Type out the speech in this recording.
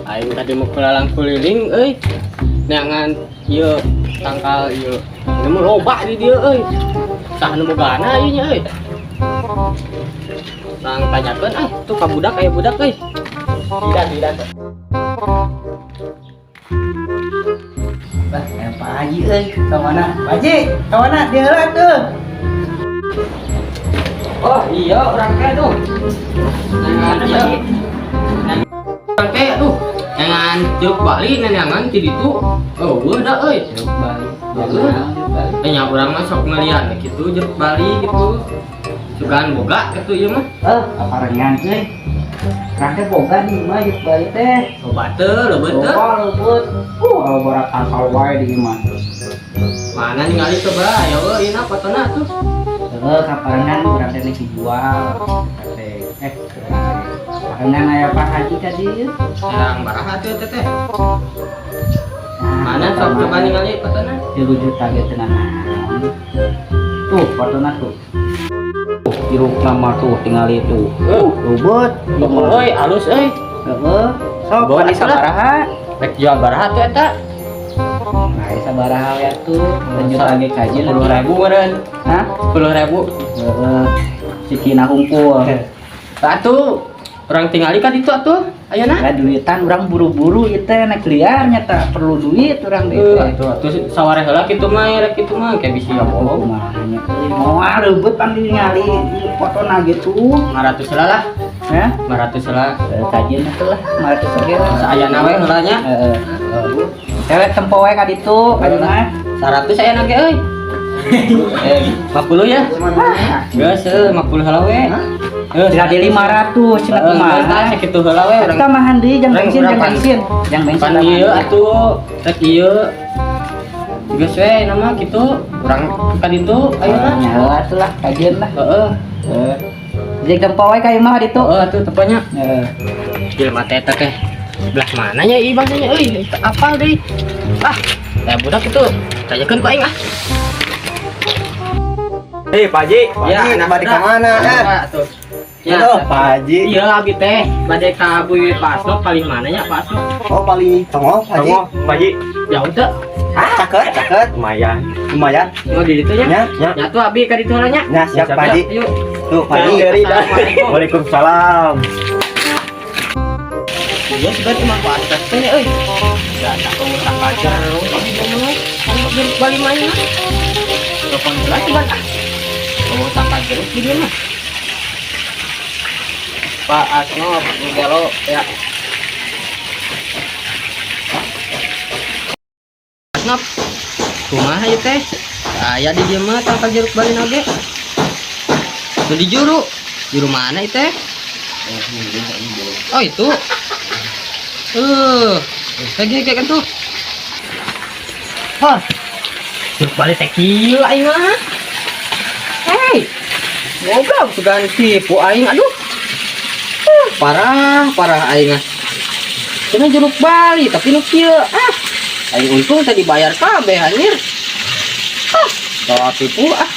Aing tadi mau kelalang kuliling euy. Neangan ieu tangkal ieu. Ini mah loba di dieu euy. Saha nu bogana ieu nya euy. Nang tanyakeun ah, tuh ka budak aya budak euy. Tidak, tidak. Bah, aya Pak Haji euy, ka mana? Pak Haji, ka mana? Di heula tuh. Oh iya, urang teh tuh. Neangan ieu. Urang teh tuh. Neangan jeruk Bali neangan ti ditu. Oh, euweuh da euy. Jeruk Bali. Heeh. Jeruk Bali. Eh nya urang mah sok melian gitu jeruk Bali gitu. Sugan boga gitu ieu mah. Eh, kaparengan euy. Urang teh boga di imah jeruk Bali teh. Loba teu, leubeut teu. Loba leubeut. Borak tangkal wae di imah. Mana ningali coba, ayo euy ieu fotona tuh. Heeh, kaparengan urang teh nek dijual. Teh, kaparengan aya Pak Haji ka dieu. Yang baraha tuh teteh. Nah, Mana sok coba ningali fotona. 3 juta ge teu nanaon. Tuh, fotona tuh. Tuh, jeruk nama tuh tingali tuh. Leubeut. Euy, alus euy. Heeh. Sok Bawa bari atuh lah. sabaraha? Rek jual baraha tuh eta? Nah, sabaraha we atuh? Lanjut lagi kajian. 10.000 meureun. Hah? 10.000. Heeh. Sikina hungkul. Atuh, urang tingali ka ditu atuh. Ayeuna. Lah duitan urang buru-buru ieu teh naik liar nyata perlu duit urang deui Heuh, teh. atuh atuh saware heula kitu mah rek kitu mah kayak bisi Oh, bohong. kumaha nya euy. Moal leubeut pan ningali fotona gitu. 500 heula lah. Ya. 500 heula. Kajian atuh lah 500 oge lah. Saayana we heula nya. Heeh. Cewek tempo we ka ditu, ka imah. 100 ayana ge euy. 50 ya? Geus heuh 50 heula we. Heuh, Tidak di 500 cenah Heeh, geus tah kumaha. Sakitu heula we urang. Tambahan deui jang Urang- bensin, urang jang pan- bensin. Jang bensin. Pan ieu atuh rek ieu. Geus we nama kitu urang ka ditu ayeuna. Nya heula atuh lah, kajian lah. Heeh. Heeh. Jadi tempo we ka imah ditu. Heeh atuh tepanya. Heeh. Jelema teh eta teh. Belah mana nya ieu bangsanya euy? Teu apal deui. Ah, teh budak itu. Tanyakeun ku aing ah. Hei, Pak Haji, Ya, anak anak bade muda. ka mana? Eh? Atuh. Ya, Aduh, Pak Haji. Iya, abi teh bade ka bui Pak Asnop paling mana nya Pak Asnop? Oh, paling tongol, Pak Haji. Pak Haji. Jauh teu? Ah, caket, caket. Lumayan. Lumayan. Mau di ditu nya? Nya, nya. Ya tuh abi ka ditu heula nya. Nya, siap, Pak Haji. Yuk. Tuh, Pak Haji. Assalamualaikum. Waalaikumsalam. Iya, sebenarnya cuma Pak Asnop teh nya euy. Da tak tangkal jeruk abi mah. Kalau jeruk Bali mah nya. Telepon heula cuman ah. Ngomong tangkal jeruk di dieu mah. Pak Asnop, gelo ya. Asnop, kumaha ieu teh? Aya di dieu mah tangkal jeruk Bali oge. Nu di juru. Juru mana ieu teh? Oh, itu. Kayak kayak kan tuh. Hah. Jeruk Bali teh kieu aing mah. Hei. Goblok sugan tipu aing aduh. Parah, parah aing ah. Cenah jeruk Bali tapi nu kieu ah. Aing untung tadi bayar kabeh anjir. Ah, bawa tipu ah.